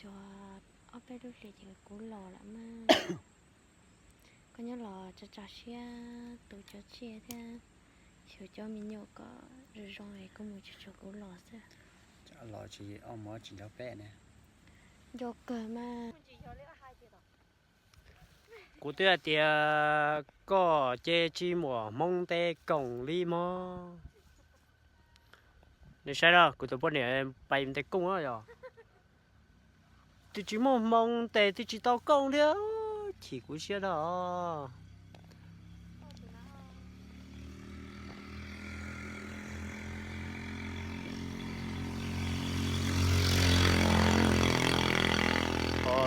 Cov ob peb lub hlis ces kuv los lawm mas. Koj nyob los tso tso siab tu cov tsiaj thiab xyuas cov me nyuam kom zoo zoo es koj mus tsuag tsuag kuv los xwb. Los tsis ob mov tsis nrog peb ne. Nco kawg mas. Kuv twb hais tias koj ces tsis muaj hmoo ntes kooj li mog. Nws saib na, kuv tus poj niam pais ntes kooj yog twb tsis muaj hmoo ntes twb tsis tau kooj thiab, chim kuv siab na.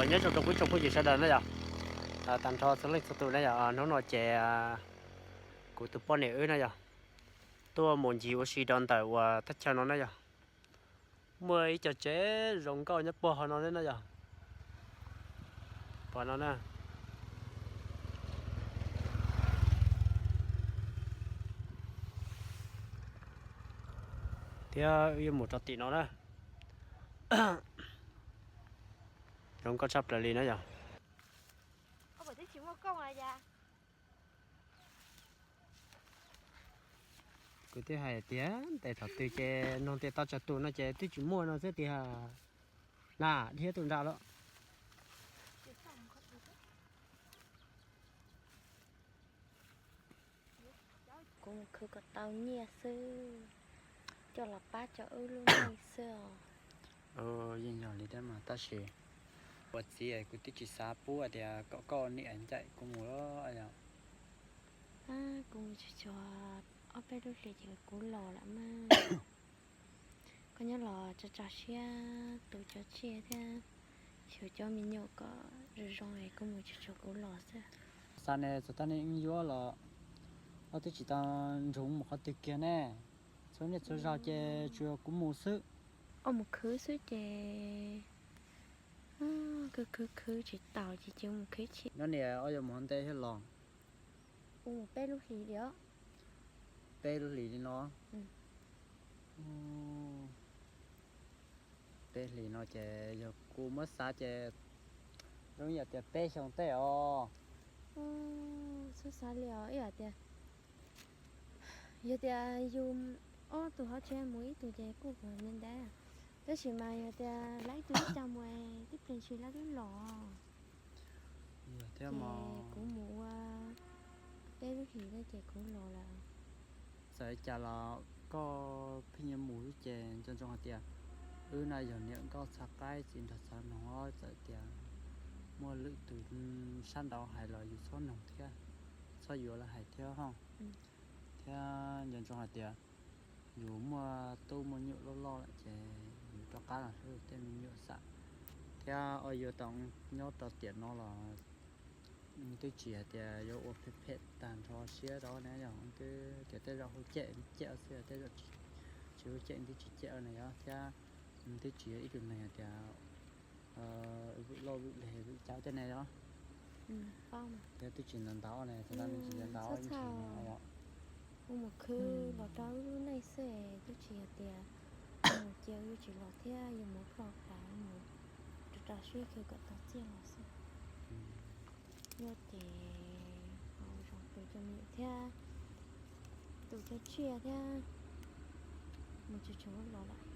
Nyob zoo rau kuv tsoom phooj ywg sawv daws na yom, tag nrho txhua leej txhua tus na yom, hnub no ces kuv tus poj niam wb na yom, tuaj mus ncig ua si rau ntawm uas thaj chaw no na yom. Muaj ib co tsev zoo nkauj nyob puag hauv no na yom. Pom no na. Thiab wb yuav mus rau tim no na. Zoo nkauj tshaj plaws li na yom. Kuv twb hais tias ntes thaum twg ces noog tias tau tsawg tus no ces twb tsis muaj no xwb tiag. Na dhia tus nram lawm. Kuv mus khwv kom tau nyiaj xwb, coj los pab cov wb lub neej xwb os. Yeej yog li thiab mas tab sis ua txiv kuv twb tsis xav pub tias kom koj niam ncaim kuv mus los yom. Kuv mus tsuag tsuag ob peb lub hlis ces kuv los lawm mas. Koj nyob los tso tso siab tu cov tsiaj thiab xyuas cov me nyuam kom zoo zoo es koj mus tsuag tsuag kuv los xwb. Xav ne txog tau ne yuav los, koj twb tsis tau nrug mus qhov twg kiag ne. Txhua niaj txhua zaus ces tsuas yog kuv mus xwb. Koj mus khwv xwb ces khwv khwv khwv tsis taus ces cia mus khwv chim. Nyob niam, koj yuav mus hov ntej thiab los? Kuv mus peb lub hlis li os. Peb lub hlis li no? Peb hlis no ces yog kuv muab xav ces zoo yam tias peb xyoo tej os. Xub xav li os, ib yam tias yog tias yus ob tug hov tsev mus ib tug ces kuj ntev ntev, tab sis mas yog tias lawv ib tug ib co mus tib pliag ntshis lawv twb los. Ces kuv mus ua peb lub hlis no ces kuv los lawm. Txawm li cas los koj pheej yuav mus xwb ces nco ntsoov hais tias wb no yog niam nkauj txha qaib txiv nraug txha noog os. Txawm tias muaj lwm tus sab nraud hais los yus txhob noog thiab, txhob yuav lawv hais thiab ho. Thiab nco ntsoov hais tias yus muaj tub muaj nyuam loj loj lawm ces yus rov qab los xwb tej me nyuam xam. Thiab ua yuav tau nyob rau tiam no los twb tsis hais tias yuav ua phem phem tag nrho siab rau ne, yog twb tias tej zaum hu cem cem xwb, tej zaum tsis hu cem twb tsis cem na yog. Thiab twb tsis yog ib tug neeg hais tias vwm loj vwm lig vwm cawv tej ne yog. Thiab twb tsis ntau ntau ne, txog ntawm no tsis ntau ntau ib ntsis no yog. Kuv mus khwv los rau wb lub neej xwb, twb tsis yog tias mus ces wb tsis los thiab, yus mus ploj plaws mus rau rau siab khwv kom tau txiaj los xwb. Yog ces haus zoo tus cov me nyuam thiab tus cov tsiaj thiab mus tsuag tsuag los lawm.